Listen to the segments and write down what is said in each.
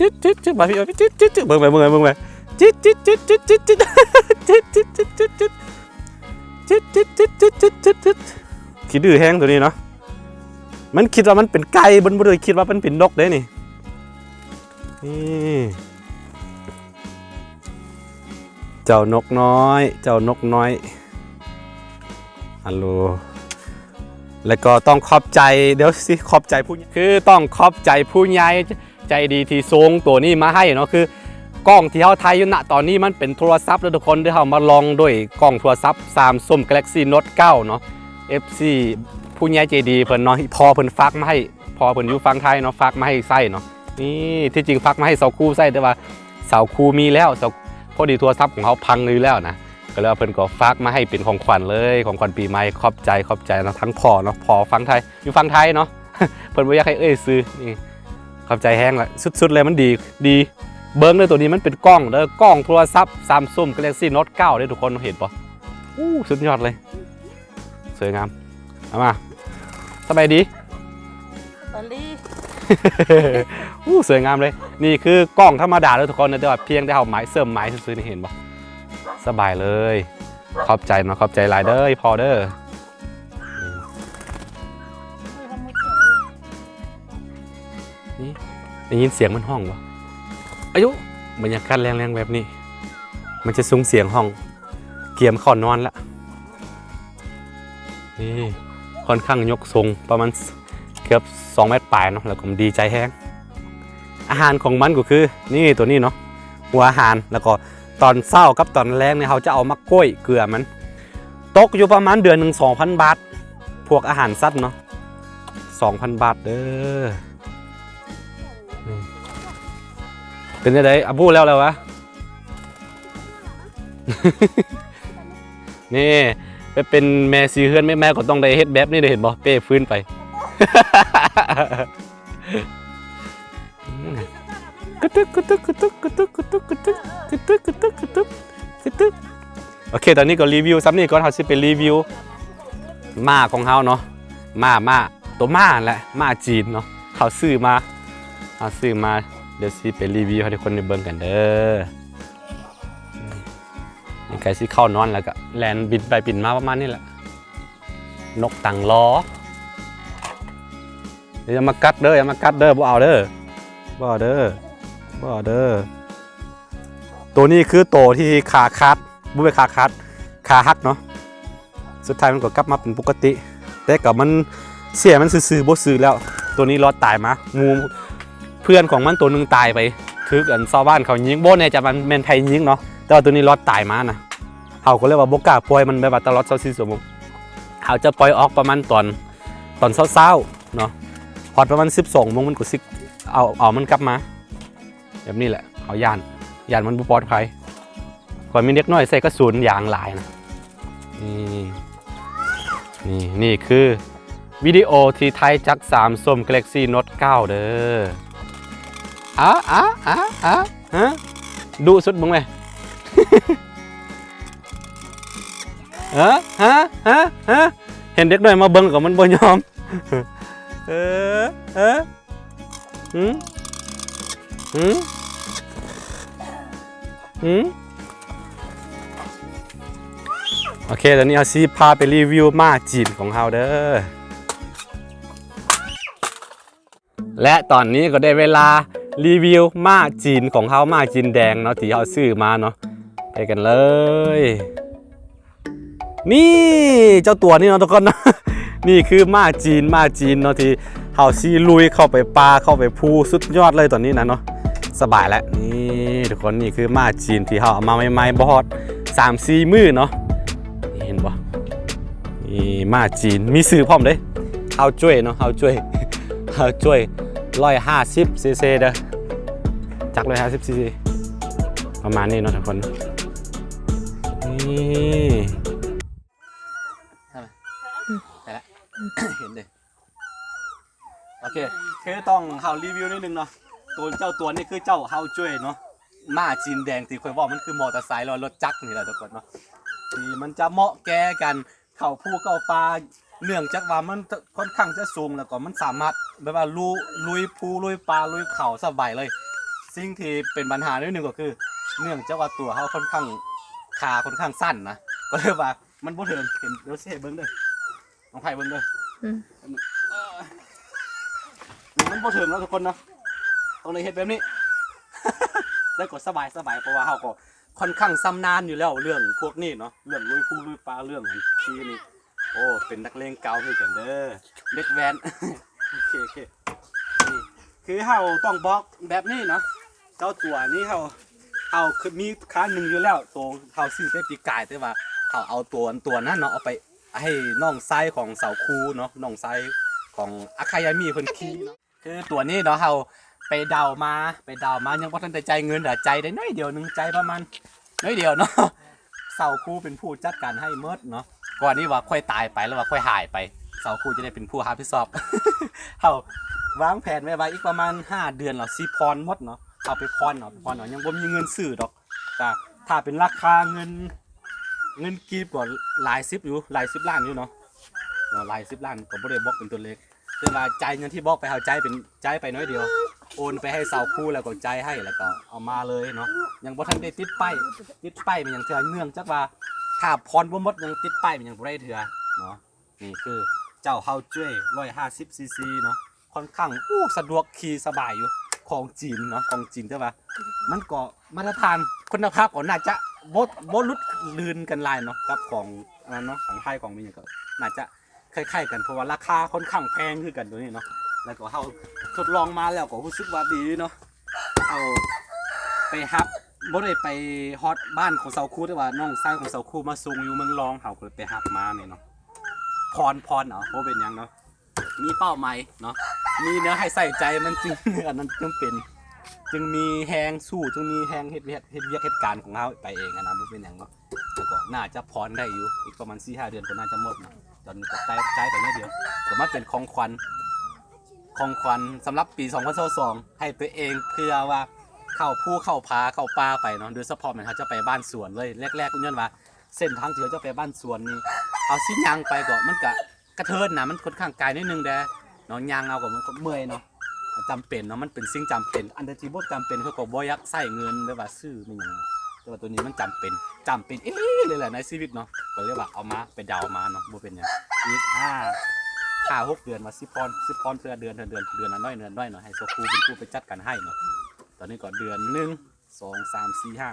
ຕິດ ຕິດ ຕິດ ມາພີ່ ມາພີ່ ຕິດ ຕິດ ຕິດ ເບິ່ງໄປ ເບິ່ງໄປ ເບິ່ງໄປ ຕິດ ຕິດ ຕິດ ຕິດ ຕິດ ຕິດ ຕິດ ຕິດ ຕິດ ຕິດ ຕິດ ຕິດ ຕິດ ຕິດ ຕິດ ຕິດ ຕິດ ຂີ້ດື້ແຮງໂຕນີ້ເນາະ. ມັນຄິດວ່າມັນເປັນໄກ່ ມັນບໍ່ໄດ້ຄິດວ່າມັນເປັນນົກເດ້ນີ້. ນີ້ ເຈົ້ານົກນ້ອຍ ເຈົ້ານົກນ້ອຍ ຮັນໂຫຼ ແລ້ວກໍຕ້ອງຂອບໃຈ ດຽວຊິຂອບໃຈຜູ້ ຄືຕ້ອງຂອບໃຈຜູ້ໃຫຍ່ໃຈດີທີ່ສົ່ງໂຕນີ້ມາໃຫ້ເນາະ. ຄືກ້ອງທີ່ເຮົາຖ່າຍຢູ່ນະຕອນນີ້ ມັນເປັນໂທລະສັບເດີທຸກຄົນເດີ. ເຮົາມາລອງດ້ວຍກ້ອງໂທລະສັບ Samsung Galaxy Note ເກົ້າເນາະ ເອັຟຊີ ຜູ້ໃຫຍ່ໃຈດີເພິ່ນເນາະ ພໍ່ເພິ່ນຝາກມາໃຫ້ ພໍ່ເພິ່ນຢູ່ຝັ່ງໄທເນາະ ຝາກມາໃຫ້ໃຊ້ເນາະ. ນີ້ ທີ່ຈິງຝາກມາໃຫ້ສາວຄູໃຊ້ ແຕ່ວ່າສາວຄູມີແລ້ວ ສາວ ພໍດີໂທລະສັບຂອງເຮົາພັງຢູ່ແລ້ວນະ ກໍເລີຍວ່າເພິ່ນກໍຝາກມາໃຫ້ເປັນຂອງຂວັນເລີຍ ຂອງຂວັນປີໃໝ່. ຂອບໃຈ ຂອບໃຈນະ ທັງພໍ່ເນາະ ພໍ່ຝັ່ງໄທ ຢູ່ຝັ່ງໄທເນາະ ເພິ່ນບໍ່ຢາກໃຫ້ເອີ່ຍຊື່. ນີ້ ຂອບໃຈແຮງລະ ສຸດໆເລີຍ ມັນດີ ດີ. ເບິ່ງເດີ ໂຕນີ້ມັນເປັນກ້ອງເດີ ກ້ອງໂທລະສັບ Samsung Galaxy Note ເກົ້າເດີ ທຸກຄົນເຫັນບໍ່? ອູ້ ສຸດຍອດເລີຍ ສວຍງາມ. ເອົາມາ ສະບາຍດີ ສະບາຍດີ. ອູ້ ສວຍງາມເລີຍ. ນີ້ຄືກ້ອງທຳມະດາເດີທຸກຄົນ ແຕ່ວ່າພຽງແຕ່ເຮົາໝາຍ ເສີມໝາຍຊື່ໆ ນີ້ ເຫັນບໍ່? ສະບາຍເລີຍ. ຂອບໃຈເນາະ ຂອບໃຈຫຼາຍເດີພໍ່ເດີ. ນີ້ ໄດ້ຍິນສຽງມັນຮ້ອງບໍ່? ອາຍຸ ບັນຍາກາດແລງໆແບບນີ້ ມັນຈະສົ່ງສຽງຮ້ອງ ກຽມເຂົ້ານອນລະ. ນີ້ ຂ້ອນຂ້າງຍົກສູງປະມານເກືອບສອງແມັດປາຍເນາະ ແລ້ວກໍດີໃຈແຮງ. ອາຫານຂອງມັນກໍຄື ນີ້ ໂຕນີ້ເນາະ ຫົວອາຫານ. ແລ້ວກໍຕອນເຊົ້າກັບຕອນແລງນີ້ ເຮົາຈະເອົາມາກ້ອຍເກືອມັນ ຕົກຢູ່ປະມານເດືອນໜຶ່ງສອງພັນບາດ ພວກອາຫານສັດເນາະ ສອງພັນບາດເດີ. ນີ້ ເປັນຈັ່ງໃດ? ອາ ຮູ້ແລ້ວແຫຼະວະ. ນີ້ ໄປເປັນແມ່ສີເຮືອນແມ່ໆ ກໍຕ້ອງໄດ້ເຮັດແບບນີ້ເດ້ ເຫັນບໍ່? ເປ້ຟື້ນໄປ ກະຕຶກ ກະຕຶກ ກະຕຶກ ກະຕຶກ ກະຕຶກ ກະຕຶກ ກະຕຶກ ກະຕຶກ ກະຕຶກ ກະຕຶກ. ໂອເຄ ຕອນນີ້ກໍຣີວິວສ່ຳນີ້ກ່ອນ ເຮົາຊິໄປຣີວິວມ້າຂອງເຮົາເນາະ. ມ້າ ມ້າ ໂຕມ້າຫັ້ນແຫຼະ ມ້າຈີນເນາະ ເຮົາຊື້ມາ ເຮົາຊື້ມາ. ດຽວຊິໄປຣີວິວໃຫ້ທຸກຄົນໄດ້ເບິ່ງກັນເດີ. ນີ້ໃກ້ຊິເຂົ້ານອນແລ້ວ ກະແລ່ນບິນໄປບິນມາປະມານນີ້ແຫຼະ ນົກຕັງລໍ. ຢ່າມາກັດເດີ ຢ່າມາກັດເດີ ບໍ່ເອົາເດີ ບໍ່ເອົາເດີ ບໍ່ເອົາເດີ. ໂຕນີ້ຄືໂຕທີ່ຂາຂາດ ບໍ່ແມ່ນຂາຂາດ ຂາຫັກເນາະ. ສຸດທ້າຍມັນກໍກັບມາເປັນປົກກະຕິ ແຕ່ກໍມັນເສຍມັນຊື່ໆ ບໍ່ຊື້ແລ້ວ. ໂຕນີ້ລອດຕາຍມາ ໝູ່ເພື່ອນຂອງມັນໂຕໜຶ່ງຕາຍໄປ ຖືກອັນຊາວບ້ານເຂົາຍິງ ບໍ່ແນ່ໃຈວ່າແມ່ນໃຜຍິງເນາະ ແຕ່ວ່າໂຕນີ້ລອດຕາຍມານະ. ເຮົາກໍເລີຍວ່າບໍ່ກ້າປ່ອຍມັນແບບວ່າຕະຫຼອດຊາວສີ່ຊົ່ວໂມງ ເຮົາຈະປ່ອຍອອກປະມານຕອນ ຕອນເຊົ້າໆເນາະ ຮອດປະມານສິບສອງໂມງມັນກໍຊິເອົາ ເອົາມັນກັບມາ. ແບບນີ້ແຫຼະ ເຮົາຢ້ານ ຢ້ານມັນບໍ່ປອດໄພ. ຂ້ອຍມີເດັກນ້ອຍໃສ່ກະສຸນຢາງຫຼາຍນະ. ນີ້ ນີ້ ນີ້ຄືວິດີໂອທີ່ຖ່າຍຈາກ Samsung Galaxy Note ເກົ້າເດີ. ອາ ອາ ອາ ອາ ຮະ ດຸສຸດເບິ່ງແມ. ເອີ ຮະ ຮະ ຮະ ເຫັນເດັກນ້ອຍມາເບິ່ງກໍມັນບໍ່ຍອມ. ເອີ ເອີ ຫື ຫື ຫື ໂອເຄ ຕອນນີ້ເຮົາຊິພາໄປຣີວິວມ້າຈີນຂອງເຮົາເດີ. ແລະ ຕອນນີ້ກໍໄດ້ເວລາຣີວິວມ້າຈີນຂອງເຮົາ ມ້າຈີນແດງເນາະ ທີ່ເຮົາຊື້ມາເນາະ. ໄປກັນເລີຍ. ນີ້ ເຈົ້າຕົວນີ້ເນາະທຸກຄົນເນາະ ນີ້ຄືມ້າຈີນ ມ້າຈີນເນາະ ທີ່ເຮົາຊິລຸຍເຂົ້າໄປປ່າ ເຂົ້າໄປພູ ສຸດຍອດເລີຍຕອນນີ້ນະເນາະ. ສະບາຍແລ້ວ ນີ້ທຸກຄົນ ນີ້ຄືມ້າຈີນທີ່ເຮົາເອົາມາໃໝ່ໆ ບໍ່ຮອດສາມສີ່ມື້ເນາະ. ນີ້ເຫັນບໍ່? ນີ້ມ້າຈີນ ມີຊື່ພ້ອມເດ້ ເຮົາຈວຍເນາະ ເຮົາຈວຍ ເຮົາຈວຍ ຮ້ອຍຫ້າສິບຊີຊີເດີ. ຈັກ ຮ້ອຍຫ້າສິບຊີຊີ ປະມານນີ້ເນາະທຸກຄົນ. ນີ້ ໄປລະ ເຫັນເດ້. ໂອເຄ ຄືຕ້ອງເຮົາຣີວິວໜ້ອຍໜຶ່ງເນາະ. ໂຕເຈົ້າຕົວນີ້ຄືເຈົ້າເຮົາຈວຍເນາະ ມ້າຈີນແດງທີ່ຂ້ອຍເວົ້າ ມັນຄືມໍເຕີໄຊ ຫຼືວ່າລົດຈັກນີ້ແຫຼະທຸກຄົນເນາະ ທີ່ມັນຈະເໝາະແກ່ການເຂົ້າພູເຂົ້າປ່າ ເນື່ອງຈາກວ່າມັນ ຈະ ຄ່ອນຂ້າງຈະສູງ ແລ້ວກໍມັນສາມາດແບບວ່າລຸ ລຸຍພູລຸຍປ່າລຸຍເຂົາສະບາຍເລີຍ. ສິ່ງທີ່ເປັນບັນຫາໜ້ອຍໜຶ່ງກໍຄື ເນື່ອງຈາກວ່າຕົວເຮົາຄ່ອນຂ້າງ ຂາຄ່ອນຂ້າງສັ້ນນະ ກໍເລີຍວ່າມັນບໍ່ເຖິງ. ເຫັນ ດຽວຊິໃຫ້ເບິ່ງເດີ ນ້ອງໄພເບິ່ງເດີ ອືມ ເອີ ມັນບໍ່ເຖິງເນາະທຸກຄົນເນາະ ຕ້ອງໄດ້ເຮັດແບບນີ້ ແລ້ວກໍສະບາຍ ສະບາຍ ເພາະວ່າເຮົາກໍຄ່ອນຂ້າງຊຳນານຢູ່ແລ້ວ ເລື່ອງພວກນີ້ເນາະ ເລື່ອງລຸຍພູລຸຍປ່າ ເລື່ອງອັນທີ່ນີ້. ໂອ້ ເປັນນັກເລງເກົ່າຄືກັນເດີ ເດັກແວ້ນ. ໂອເຄ ໂອເຄ ນີ້ຄືເຮົາຕ້ອງບອກແບບນີ້ເນາະ ເຈົ້າຕົວນີ້ເຮົາ ເຮົາຄືມີຄາງໜຶ່ງຢູ່ແລ້ວ ໂຕເຮົາຊື້ແຕ່ປີກາຍ ແຕ່ວ່າເຮົາເອົາຕົວ ຕົວນັ້ນເນາະ ເອົາໄປ ໃຫ້ນ້ອງຊາຍຂອງສາວຄູເນາະ ນ້ອງຊາຍຂອງອາຄາຍາມິເພິ່ນຂີ່ເນາະ. ຄືຕົວນີ້ເນາະ ເຮົາໄປເດົາມາ ໄປເດົາມາ ຍັງບໍ່ທັນໄດ້ຈ່າຍເງິນເທື່ອ ຈ່າຍໄດ້ໜ້ອຍດຽວໜຶ່ງ ຈ່າຍປະມານໜ້ອຍດຽວເນາະ. ສາວຄູເປັນຜູ້ຈັດການໃຫ້ໝົດເນາະ. ກ່ອນນີ້ວ່າຂ້ອຍຕາຍໄປ ຫຼືວ່າຂ້ອຍຫາຍໄປ ສາວຄູຈະໄດ້ເປັນຜູ້ຮັບຜິດຊອບ. ເຮົາວາງແຜນໄວ້ວ່າອີກປະມານຫ້າເດືອນລະຊິຜ່ອນໝົດເນາະ. ເຮົາໄປຜ່ອນເອົາ ໄປຜ່ອນເອົາ ຍັງບໍ່ມີເງິນຊື້ດອກ. ກະຖ້າເປັນລາຄາເງິນ ເງິນກີບກໍຫຼາຍສິບຢູ່ ຫຼາຍສິບລ້ານຢູ່ເນາະ ເນາະ ຫຼາຍສິບລ້ານ ກໍບໍ່ໄດ້ບອກເປັນຕົວເລກ ແຕ່ວ່າຈ່າຍເງິນທີ່ບອກໄປ ເຮົາຈ່າຍເປັນ ຈ່າຍໄປໜ້ອຍດຽວ ໂອນໄປໃຫ້ສາວຄູ ແລ້ວກໍຈ່າຍໃຫ້ ແລ້ວກໍເອົາມາເລີຍເນາະ. ຍັງບໍ່ທັນໄດ້ຕິດປ້າຍ ຕິດປ້າຍແມ່ນຫຍັງເທື່ອ ເນື່ອງຈາກວ່າຖ້າຜ່ອນບໍ່ໝົດ ຍັງຕິດປ້າຍແມ່ນຫຍັງບໍ່ໄດ້ເທື່ອເນາະ. ນີ້ຄືເຈົ້າເຮົາຈວຍ ຮ້ອຍຫ້າສິບຊີຊີເນາະ ຄ່ອນຂ້າງ ໂອ້ ສະດວກ ຂີ່ສະບາຍຢູ່ ຂອງຈີນເນາະ ຂອງຈີນ ແຕ່ວ່າມັນກໍມາດຕະຖານຄຸນນະພາບກໍໜ້າຈະບໍ່ ບໍ່ຫຼຸດລື່ນກັນຫຼາຍເນາະ ກັບຂອງອັນນັ້ນເນາະ ຂອງໄທ ຂອງແມ່ນຫຍັງກໍໜ້າຈະຄ້າຍໆກັນ ເພາະວ່າລາຄາຄ່ອນຂ້າງແພງຄືກັນໂຕນີ້ເນາະ. ແລ້ວກໍເຮົາທົດລອງມາແລ້ວກໍຮູ້ສຶກວ່າດີເນາະ. ເຮົາໄປຮັບ ບໍ່ໄດ້ໄປຮອດບ້ານຂອງສາວຄູ ແຕ່ວ່ານ້ອງຊາຍຂອງສາວຄູມາສົ່ງຢູ່ເມືອງລອງ ເຮົາກໍໄປຮັບມານີ້ເນາະ. ຜ່ອນ ຜ່ອນເອົາ ບໍ່ເປັນຫຍັງເນາະ ມີເປົ້າໝາຍເນາະ ມີແນວໃຫ້ໃສ່ໃຈ ມັນຈຶ່ງ ອັນນັ້ນຈຶ່ງເປັນ ຈຶ່ງມີແຮງສູ້ ຈຶ່ງມີແຮງເຮັດວຽກ ເຮັດວຽກເຮັດການຂອງເຮົາໄປເອງຫັ້ນນະ ບໍ່ເປັນຫຍັງເນາະ. ແລ້ວກໍໜ້າຈະຜ່ອນໄດ້ຢູ່ ອີກປະມານສີ່ຫ້າເດືອນກໍໜ້າຈະໝົດເນາະ. ຕອນນີ້ກໍຈ່າຍ ຈ່າຍໄປໜ້ອຍດຽວ ກໍມາເປັນຂອງຂວັນ ຂອງຂວັນສຳລັບປີສອງພັນຊາວສອງ ໃຫ້ຕົວເອງ ເພື່ອວ່າເຂົ້າພູເຂົ້າຜາເຂົ້າປ່າໄປເນາະ ໂດຍສະເພາະແມ່ນເຮົາຈະໄປບ້ານສວນເລີຍ. ແລກໆ ຍ້ອນວ່າເສັ້ນທາງທີ່ເຮົາຈະໄປບ້ານສວນນີ້ ເຮົາຊິຍ່າງໄປກໍມັນກະ ກະເທີນນະ ມັນຄ່ອນຂ້າງໄກໜ້ອຍໜຶ່ງແດ່ເນາະ ຍ່າງເອົາກໍມັນກໍເມື່ອຍເນາະ ຈຳເປັນເນາະ ມັນເປັນສິ່ງຈຳເປັນ. ອັນໃດທີ່ບໍ່ຈຳເປັນ ເຂົາກໍບໍ່ຢາກໃຊ້ເງິນ ແບບວ່າຊື້ແມ່ນຫຍັງ ແຕ່ວ່າໂຕນີ້ມັນຈຳເປັນ ຈຳເປັນອີ່ຫຼີເລີຍແຫຼະໃນຊີວິດເນາະ ກໍເລີຍວ່າເອົາມາ ໄປເດົາມາເນາະ ບໍ່ເປັນຫຍັງ. ອີກຫ້າ ຫ້າຫົກເດືອນວ່າຊິຜ່ອນ ຊິຜ່ອນເທື່ອເດືອນ ເທື່ອເດືອນ ເດືອນລະໜ້ອຍ ເດືອນລະໜ້ອຍເນາະ ໃຫ້ສາວຄູເປັນຜູ້ໄປຈັດການໃຫ້ເນາະ. ຕອນນີ້ກໍເດືອນໜຶ່ງ ສອງ ສາມ ສີ່ ຫ້າ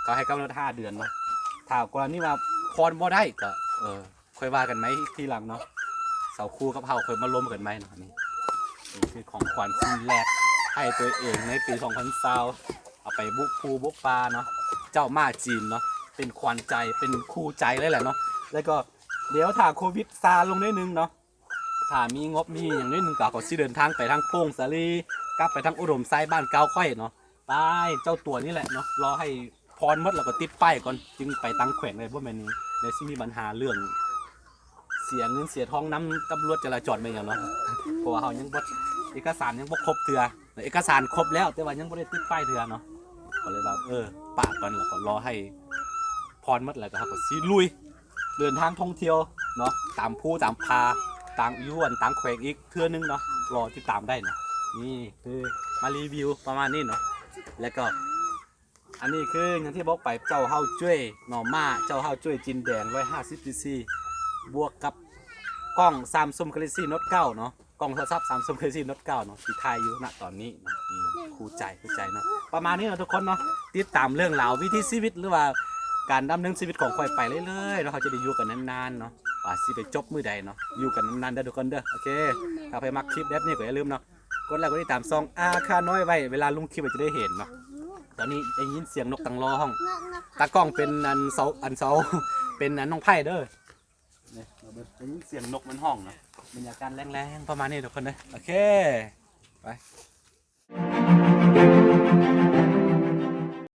ເຂົາໃຫ້ກຳນົດຫ້າເດືອນເນາະ. ຖ້າກໍລະນີວ່າຜ່ອນບໍ່ໄດ້ກໍ ເອີ ຄ່ອຍວ່າກັນໃໝ່ທີຫຼັງເນາະ ສາວຄູກັບເຮົາຄ່ອຍມາລົມກັນໃໝ່ເນາະ. ນີ້ ນີ້ຄືຂອງຂວັນຊິ້ນແລກໃຫ້ຕົວເອງໃນປີສອງພັນຊາວ ເອົາໄປບຸກພູບຸກປ່າເນາະ. ເຈົ້າໝາຈີນເນາະ ເປັນຂວັນໃຈ ເປັນຄູ່ໃຈເລີຍແຫຼະເນາະ. ແລ້ວກໍດຽວຖ້າໂຄວິດຊາລົງໜ້ອຍໜຶ່ງເນາະ ຖ້າມີງົບມີຫຍັງໜ້ອຍໜຶ່ງ ກໍ ກໍຊິເດີນທາງໄປທາງຜົ້ງສາລີ ກັບໄປທາງອຸດົມໄຊ ບ້ານເກົ່າຂ້ອຍເນາະ. ໄປ ເຈົ້າຕົວນີ້ແຫຼະເນາະ ລໍໃຫ້ຜ່ອນໝົດ ແລ້ວກໍຕິດປ້າຍກ່ອນ ຈຶ່ງໄປຕ່າງແຂວງໄດ້. ບໍ່ແມ່ນ ແລ້ວຊິມີບັນຫາເລື່ອງເສຍເງິນເສຍທອງນຳຕຳຫຼວດຈະລາຈອນແມ່ນຫຍັງເນາະ ເພາະວ່າເຮົາຍັງບໍ່ ເອກະສານຍັງບໍ່ຄົບເທື່ອ. ເອກະສານຄົບແລ້ວ ແຕ່ວ່າຍັງບໍ່ໄດ້ຕິດປ້າຍເທື່ອເນາະ. ກໍເລີຍວ່າ ເອີ ປະກ່ອນ ແລ້ວກໍລໍໃຫ້ຜ່ອນໝົດ ແລ້ວກໍເຮົາກໍຊິລຸຍ ເດີນທາງທ່ອງທ່ຽວເນາະ ຕາມພູຕາມຜາ ຕ່າງຢູ່ອັນຕ່າງແຂວງອີກເທື່ອໜຶ່ງເນາະ ລໍຕິດຕາມໄດ້ເນາະ. ນີ້ຄືມາຣີວິວປະມານນີ້ເນາະ. ແລ້ວກໍອັນນີ້ຄືຢ່າງທີ່ບອກໄປ ເຈົ້າເຮົາຈວຍເນາະ ມ້າເຈົ້າເຮົາຈວຍຈີນແດງ ຮ້ອຍຫ້າສິບຊີຊີ ບວກກັບກ້ອງ Samsung Galaxy Note ເກົ້າເນາະ ກ້ອງໂທລະສັບ Samsung Galaxy Note ເກົ້າເນາະ ທີ່ຖ່າຍຢູ່ນະຕອນນີ້ເນາະ. ນີ້ຄູ່ໃຈ ຄູ່ໃຈເນາະ ປະມານນີ້ເນາະທຸກຄົນເນາະ. ຕິດຕາມເລື່ອງລາວວິຖີຊີວິດ ຫຼືວ່າການດຳເນີນຊີວິດຂອງຂ້ອຍໄປເລື້ອຍໆເນາະ ເຮົາຈະໄດ້ຢູ່ກັນນານໆເນາະ ວ່າຊິໄປຈົບມື້ໃດເນາະ. ຢູ່ກັນນານໆເດີທຸກຄົນເດີ. ໂອເຄ ຖ້າໃຜມັກຄລິບແບບນີ້ກໍຢ່າລືມເນາະ ກົດໄລກົດຕິດຕາມຊ່ອງອາຄານ້ອຍໄວ້ ເວລາລົງຄລິບກໍຈະໄດ້ເຫັນເນາະ. ຕອນນີ້ໄດ້ຍິນສຽງນົກຕັງລໍຮ້ອງ ຕາກ້ອງເປັນອັນເສົາ ອັນເສົາ ເປັນອັນນ້ອງໄພ້ເດີ. ນີ້ ໄດ້ຍິນສຽງນົກມັນຮ້ອງເນາະ ບັນຍາກາດແລງໆປະມານນີ້ທຸກຄົນເດີ. ໂອເຄ ໄປ.